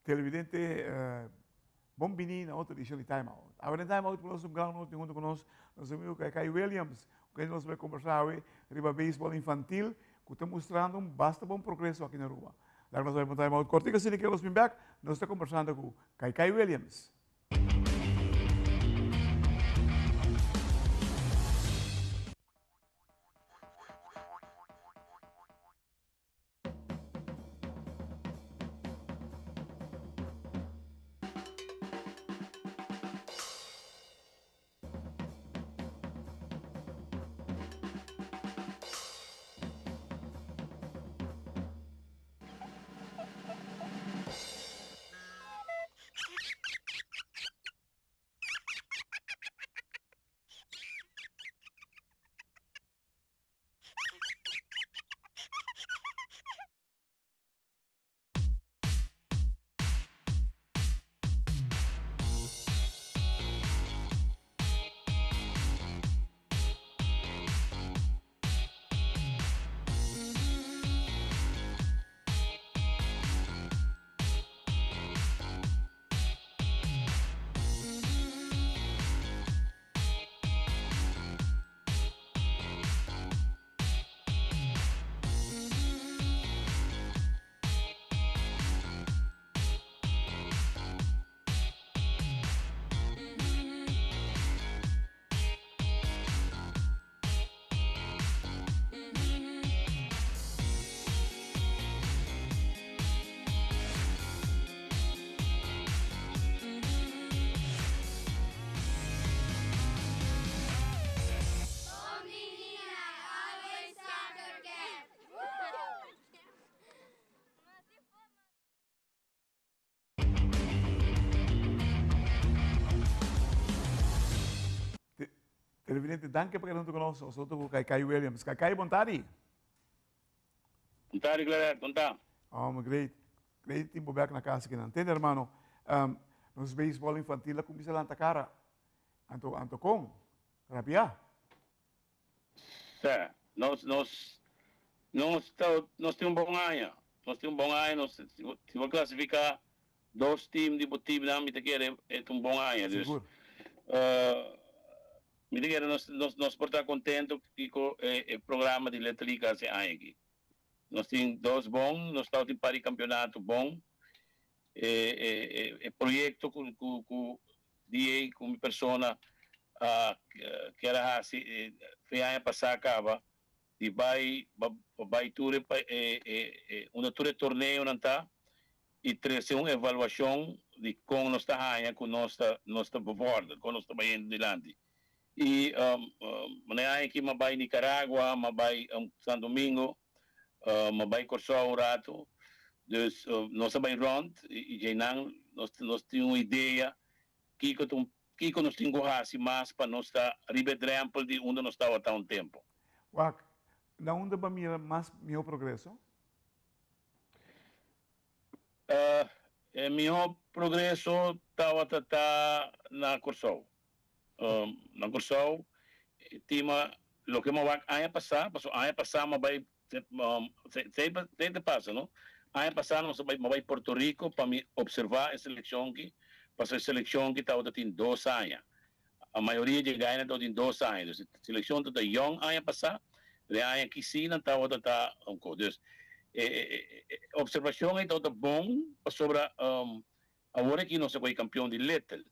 Televidente, bon bini na otro edicion di Time Out. Awe den Time Out ku nos un gran honor tin hunto ku nos nos amigo Kaikai Williams, ku kende nos bai kombersá awe riba beisbòl infantil ku ta mustrando un basta bon progreso aki na Aruba. Laga nos bai pa un Time Out kortiku asina ke nos bin bèk, nos ta kombersando ku Kaikai Williams. Televidente, danki pa keda huntu ku nos. Nos ta ku Kaikai Williams. Kaikai, bon tardi. Bon tardi, Claret. Kon ta? Oh, great. Great tin bo bek na kas akinan. Tende, hermano, nos beisbòl infantil a kuminsá lanta kara. Anto, anto kon? Rabiá? Sè, nos, nos, nos ta, nos tin un bon aña. Nos tin un bon aña, nos, si bo klasifiká dos team di bo teamnan, mi ta kere e ta un bon aña. Dus, Sigur. mi ta kere nos, nos, nos por ta kontento kiko e, e programa di Little League a hasi aña aki. Nos tin dos bon, nos tabatin par di kampionato bon. E, e, e, e proyekto ku, ku, ku DA ku mi persona a kier a hasi fe aña pasá kaba di bai pa bai tur e unda tur e torneonan ta i trese un evaluashon di kon nos ta haña ku nos ta nos ta bevòrder, kon nos ta bayendo dilanti. I manera aña aki mi a bai Nicaragua, mi a bai San Domingo, mi a bai Kòrsou un ratu. Dus nos a bai rònt i djeinan nos tin un idea kiko ta un kiko nos tin ku hasi mas pa nos ta riba e drèmpel di unda nos tabata un tempu. Wak, na unda bo a mira mas mihó progreso? E mihó progreso tabata ta na Kòrsou. Na Kòrsou tin loke mi a wak aña pasá, pasobra aña pasá mi a bai, sei ta pasa no, aña pasá nos a bai, mi a bai Puerto Rico pa mi opservá e selekshon aki, pasobra e selekshon aki tabata tin dos aña. A mayoria dje gainan tabata tin dos aña, dus e selekshon tabata yòn aña pasá, pero e aña aki sí nan tabata ta un kos. Dus e opservashon ei tabata bon pasobra awor aki nos a kohe kampion di Little.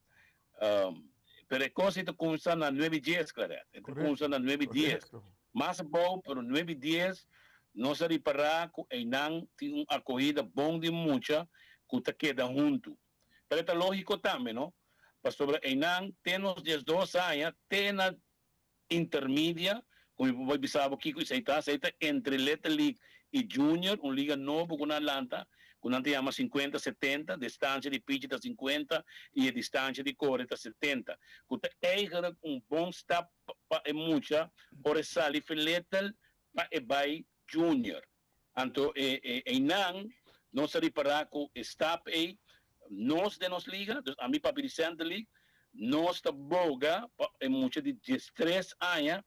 Pero e kos ei ta kuminsá na nuebe i dies, Claret. E ta kuminsá na nuebe i dies. Mas abou, pero nuebe i dies, nos a ripará ku einan tin un akohida bon di mucha ku ta keda huntu. Pero e ta lógiko tambe, no? Pasobra einan te nos diesdos aña, te na intermedia, ku mi por bai bisa bo kiko esei ta, esei ta entre Little League i Junior, un liga nobo ku nan a lanta, ku nan ta yama sinkuenta setenta, distansia di pichi ta sinkuenta i e distansia di kore ta setenta, ku ta eigenlijk un bon stap pa e mucha ora e sali fi Little pa e bai Junior. Anto e einan nos a ripará ku e stap ei nos den nos liga, dus ami papia di Center League, nos ta boga pa e mucha di diestres aña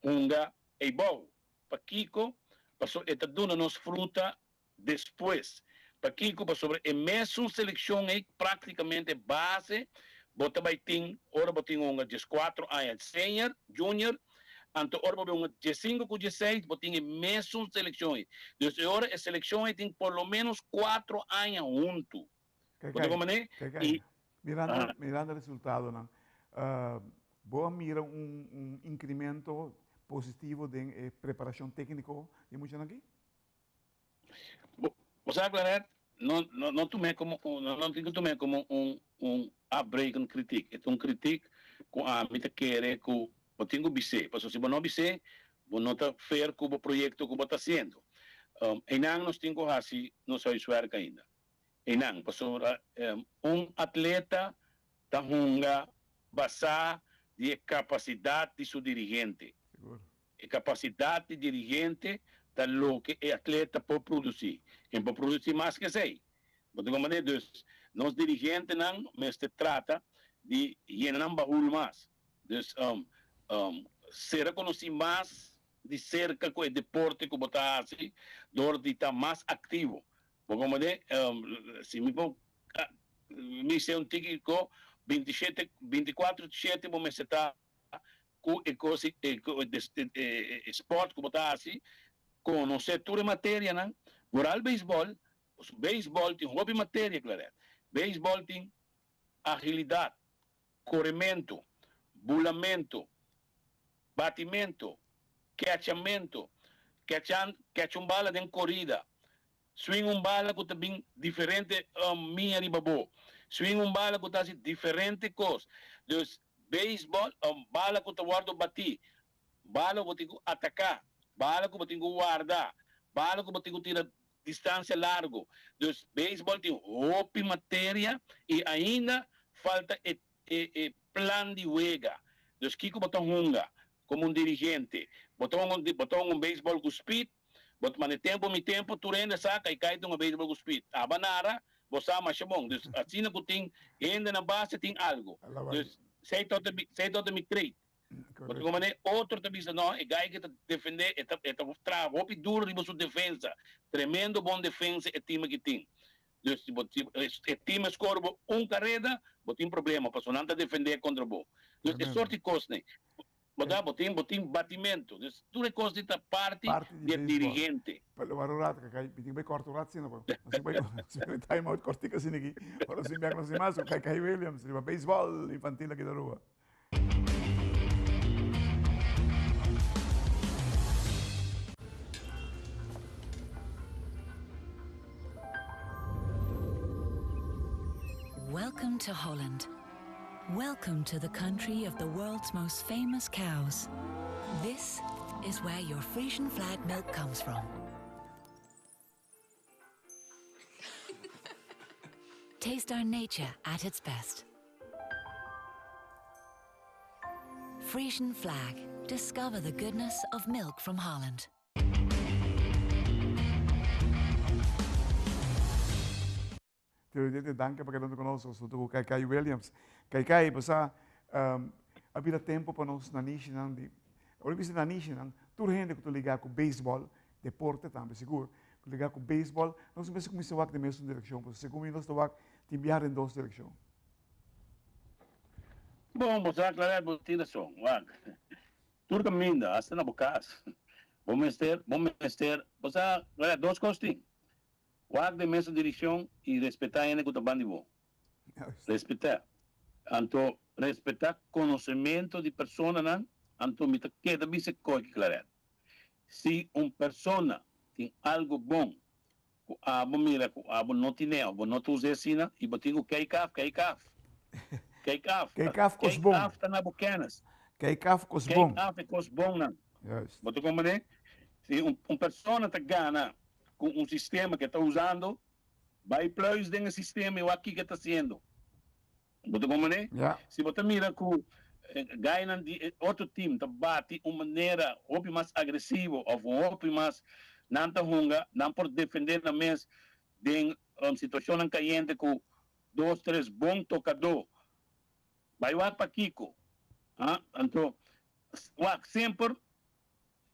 hunga eibou. Pakiko? Pasobra e ta duna nos fruta despues. Pakiko? Pasobra e mesun selekshon ei praktikamente base bo ta bai tin ora bo tin hunga dieskuatro aña senior, junior, anto ora bo bai hunga diesinku ku dieseis bo tin e mesun selekshon ei. Dus e ora e selekshon ei tin por lo menos kuatro aña huntu. Bo ta komprendé? I. Mirando, mirando resultadonan, bo a mira un un incremento positivo den e preparacion tecnico di e muchanan aki? Bo sa Claret, no no no tum'é komo un no no tin ku tum'é komo un un afbrekend kritiek. E ta un kritiek ku ami ta kere ku bo tin ku bis'é, pasobra si bo no bis'é bo no ta fair ku bo proyekto ku bo ta hasiendo. Einan nos tin ku hasi nos huiswerk ainda. Einan, pasobra un atleta ta hunga basá di e kapasidat di su dirigente. E kapasidat di dirigente ta loke e atleta por produsí. E por produsí mas ku esei. Bo ta komprendé? Dus, nos dirigentenan mester trata di yena nan bahul mas. Dus, sera konosí mas di serka ku e deporte ku bo ta hasi dor di ta mas aktivo. Bo komprendé? Si mi por mi ser un tiki ku bintishete, bintikuatro shete bo mester ta ku e kos e sport ku bo ta hasi, konosé tur e materianan, vooral beisbòl, pasobra beisbòl tin hopi materia Claret, beisbòl tin agilidat, korementu, bulamentu, batimentu, kèchamentu, kèchan kècha un bala den korida, Swing un bala ku ta bin diferente miña riba bo. Swing un bala ku ta hasi diferente kos. Dus beisbòl, bala ku ta wòrdu batí, bala ku bo tin ku ataká, bala ku bo tin ku warda, bala ku bo tin ku tira distansia largu. Dus beisbòl tin hopi materia i ainda falta e e plan di wega. Dus kiko bo ta hunga komo un dirigente? Bo ta hunga bo ta hunga un beisbòl ku speed? Bo ta manda e tempu mi tempu tur hende sa kai kai ta hunga beisbòl ku speed. Aba nara bo sa masha bon. Dus asina ku tin hende na base tin algu. Dus sei tabata mi sei tabata mi trait. Bo ta komprende? Otro ta bisa no e guy ke ta defende e ta e ta traha hopi duro riba su defensa. Tremendo bon defensa e team aki tin. Dus si bo e team a score bo un careda bo tin problema pasobra nan ta defende contra bo. Dus e soort di cosnan. Bo ta bo tin bo tin batimento. Dus tur e cos di ta parti di e dirigente. Pero wak un rato Kaikai, mi tin ku bai kòrta un rato asina bo. Nos bai nos bai time out kòrtik asina aki. Ora nos tin bèk nos tin mas ku Kaikai Williams riba beisbòl infantil aki na Aruba. Welcome to Holland. Welcome to the country of the world's most famous cows. This is where your Frisian flag milk comes from. Taste our nature at its best. Frisian flag. Discover the goodness of milk from Holland. Televidente, danki pa keda huntu ku nos. Nos huntu ku Kaikai Williams. Kaikai, bo sa, a bira tempu pa nos nanishinan di, ora mi bisa nanishinan, tur hende ku ta ligá ku beisbòl, deporte tambe sigur, ku ligá ku beisbòl, nos mester kuminsá wak den mesun direkshon, pasobra segun mi nos ta wak tin biaha den dos direkshon. Bon, bo sa, Claret, bo tin rason. Wak, tur kaminda, asta na bo kas, bo mester, bo mester, bo sa, Claret, dos kos tin. Wak den mesun direkshon i respetá hende ku ta ban di bo. Respetá. Anto respetá konosementu di personanan, anto mi ta keda bisa koe Claret. Si un persona tin algu bon ku abo mira ku abo no tin'é òf bo no ta us'é asina i bo tin ku kijk af, kijk af. Kijk af. Kijk af kos bon. Kijk af ta na bo kennis. Kijk af kos bon. Kijk af e kos bonnan. Bo ta komprendé? Si un persona ta gana ku un sistema ke ta usando, bai pluis den e sistema i wak kiko e ta hasiendo. Bo ta komprendé? Si bo ta mira ku gainan di e otro tim ta bati un manera hopi mas agresivo òf un hopi mas nan ta hunga, nan por defendé nan mes den situashonnan kayente ku dos tres bon tokadó. Bai wak pakiko? Ha? Anto wak semper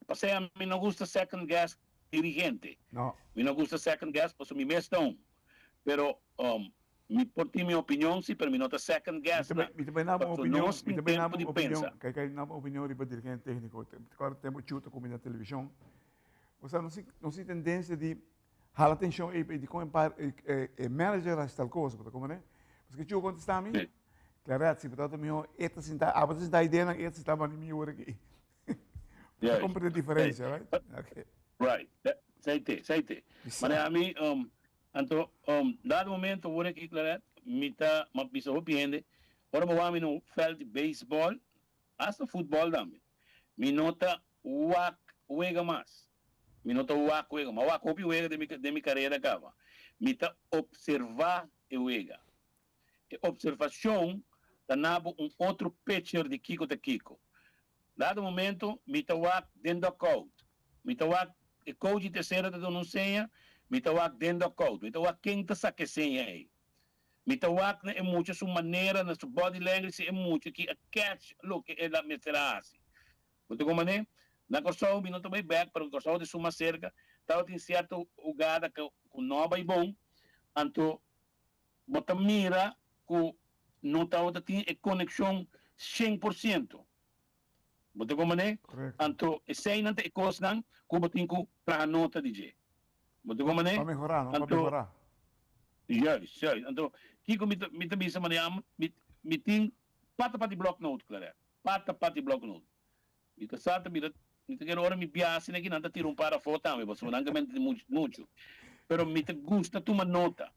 Pasea mi no gusta second guess dirigente. No. Mi no gusta second guess pasobra mi mes ta un. Pero mi por tin mi opinion si, pero mi no ta second guess nan. Mi ta bay na bo Pasobra opinion, nos mi tin ta bay na tempo bo di opinion, pensa. kay kay na bo opinion riba dirigente tecnico. Te acorda tempo Chu ta cumi na television. Bo sa nos tin nos tin tendencia di hala atencion ey di con e par e manager haci tal cosa, bo ta comprende? Pasobra Chu a contesta mi, Sí. Claret, si bo ta miho e ta sinta, abo ta sinta ideanan, e ta sinta mani mi ora aki. Bo ta Juist. comprende diferencia, right? Okay. Right. Esey te, esey te. Bisa. Mane ami, Anto, dado momento wor aki Claret, mi ta, m'a bisa hopi hende, ora bo wak mi na un veld di beisbòl, asta futbòl tambe, mi no ta wak wega mas. Mi no ta wak wega. M'a wak hopi wega den mi, den mi karera kaba. Mi ta opservá e wega. E opservashon ta na bo un otro picture di kiko ta kiko. Dado momento mi ta wak den dugout. Mi ta wak e coach di tercera ta duna un seña, mi ta wak den dugout. Mi ta wak ken ta saka e seña ei. Mi ta wak na e mucha su manera, na su body language si e mucha ki a catch loke el a mester a hasi. Bo ta komprende? Na Kòrsou mi no ta bai bèk, pero Kòrsou ta esun mas serka, tabatin sierto hugada ku no a bai bon, anto bo ta mira ku no tabata tin e konekshon 100%. Bo ta komprende? Korekto. Anto eseinan ta e kosnan ku bo tin ku traha nota di dje. Bo ta komprende? Pa mehorá, no? Pa Anto, mehorá. juist, juist. Anto, kiko mi ta, mi ta bisa manera mi, mi tin pata pa di blòknoot, Claret. Pata pa di blòknoot. Mi ta sa ta mira, mi ta kere ora mi biaha asina aki nan ta tira un par afó tambe pasobra nan ke mente muchu muchu. Pero mi ta gusta tuma nota.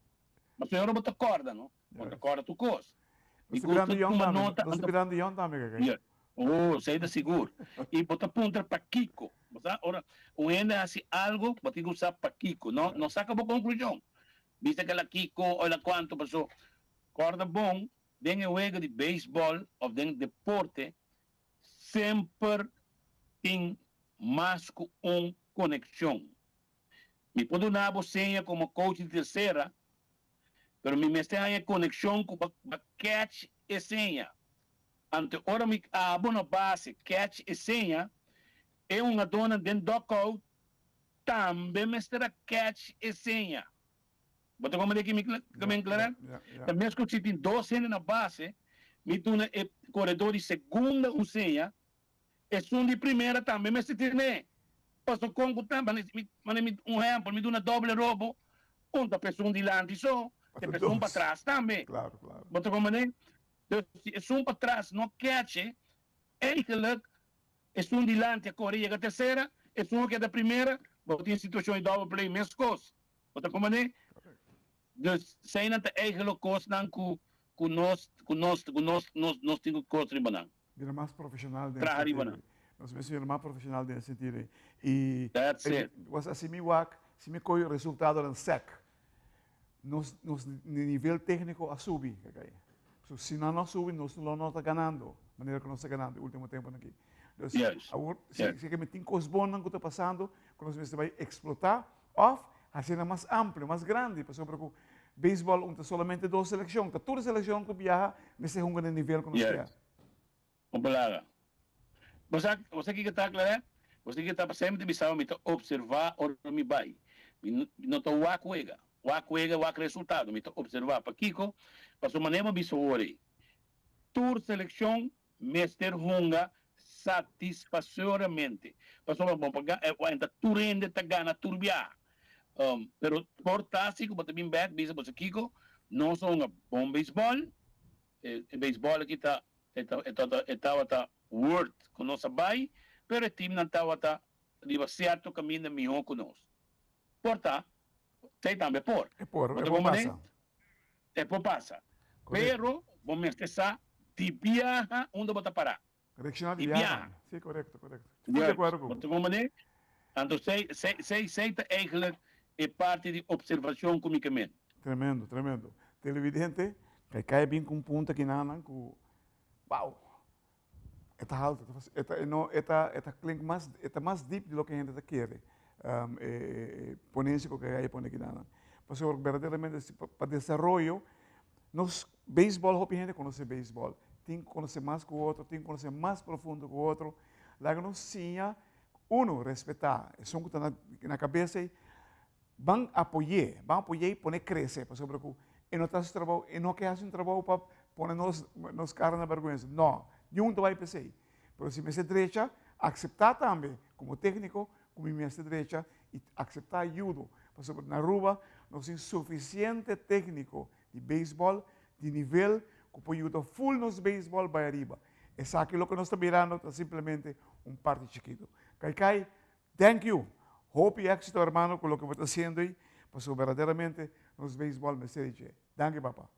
Pasobra ora bo ta kòrda no, bo ta kòrda tur kos. Mi Nos ta gusta birando yòn tuma tambe, nota nos ta anto birando yòn tambe kaka. Ya. Oh, esei ta sigur. I bo ta puntra pakiko. Bo sa ora un hende hasi algo bo tin ku sa pakiko. No no saka bo konklushon. Bisa ke la kiko o la kuantu paso kòrda bon den e wega di beisbòl òf den deporte Semper tin mas ku un konekshon. Mi por duna bo seña komo coach di tersera, pero mi mester haña e konekshon ku bo a catch e seña. Anto ora mi abo na base catch e seña, e hungadónan den dugout tambe mester a catch e seña. Bo ta komprende ki mi ta enklará? Ta meskos si tin dos hende na base, mi duna e koredó di segunda un seña, esun di primera tambe mester tene. Pasobra kon ku ta, mane mi un ehèmpel, mi duna doble robo, un ta pa esun dilanti so, e pa esun patras tambe. Bo ta komprende? Dus si esun patras no keche, Eigenlijk, esun dilanti a kore yega tersera, esun a keda primera, bo tin situashon di double play meskos. Bo ta komprende? Dus eseinan ta eigenlijk kosnan ku ku nos ku nos ku nos nos nos tin ku kos riba nan. Bira mas profeshonal den Traha riba sentido nan. ei. Nos mester bira mas profeshonal den e sentido ei. I That's it. was si mi wak, si mi koyo resultadonan sèk, nos nos nivel técnico a subi, kijk. So, si nan no subi, nos lo no ta ganando, manera ku nos ta ganando e último temponan aki. Dus, awor, si, si ke mi tin kos bonnan ku ta pasando, ku nos mester bai eksplotá, òf hasi nan mas amplio, mas grandi, pasobra ku beisbòl un ta solamente dos selekshon, ta tur selekshon ku biaha mester hunga na e nivel ku nos ke. Un palabra. Bo sa, bo sa kiko ta, Claret? Bo sa kiko ta? Pasobra mi ta bisa bo, mi ta observá ora mi bai. Mi no ta wak wega. Wak wega, wak resultado. Mi ta observá. Pakiko? Pasobra manera bo bisa awor ei, tur selekshon mester hunga satisfasoramente. Pasobra bo por ga, e tur hende ta gana tur biaha. Pero por ta si ku bo ta bin bèk bisa bo sa kiko, nos a hunga bon beisbòl, E beisbòl aki ta e ta e tabata worth ku nos a bai, pero e timnan tabata riba sierto kaminda mihó ku nos. Por ta, esei tambe por. E por, e por pasa. E por pasa. Pero bo mester sa di biaha unda bo ta pará. Reacciona di biaha. Sí, correcto, correcto. Full de acuerdo cu bo. Bo ta comprende? Anto sei, sei, sei, sei ta eigenlijk e parti di observacion cu mi ke men. Tremendo, tremendo. Televidente, kai kai bin cu un punto aki nanan cu, wow, e ta halto, e ta, e no, e ta, e ta klink mas, e ta mas diep di loke hende ta kere, e, e ponencia cu kai kai pone aki nanan. Pasobra berdaderamente si pa desaroyo, nos Beisbòl, hopi hende konosé beisbòl. Tin ku konosé mas ku otro, tin ku konosé mas profundo ku otro. Laga nos siña, unu, respetá esun ku ta na kabes ei. Ban apoy'é, ban apoy'é i pon'é krese, pasobra ku e no ta hasi trabou, e no ke hasi un trabou pa pone nos nos kara na bèrgwensa. No, niun ta bai p'esei. Pero si mester drecha, akseptá tambe komo tékniko ku mi mester drecha i akseptá ayudo, pasobra na Aruba nos tin sufisiente tékniko di beisbòl di nivel ku por yuda ful nos beisbòl bai ariba. Esaki loke nos ta mirando ta simplemente un parti chikitu. Kaikai, thank you! Hopi éxito hermano ku loke bo ta hasiendo ei, pasobra berdaderamente nos beisbòl mester di dje. Danki papa.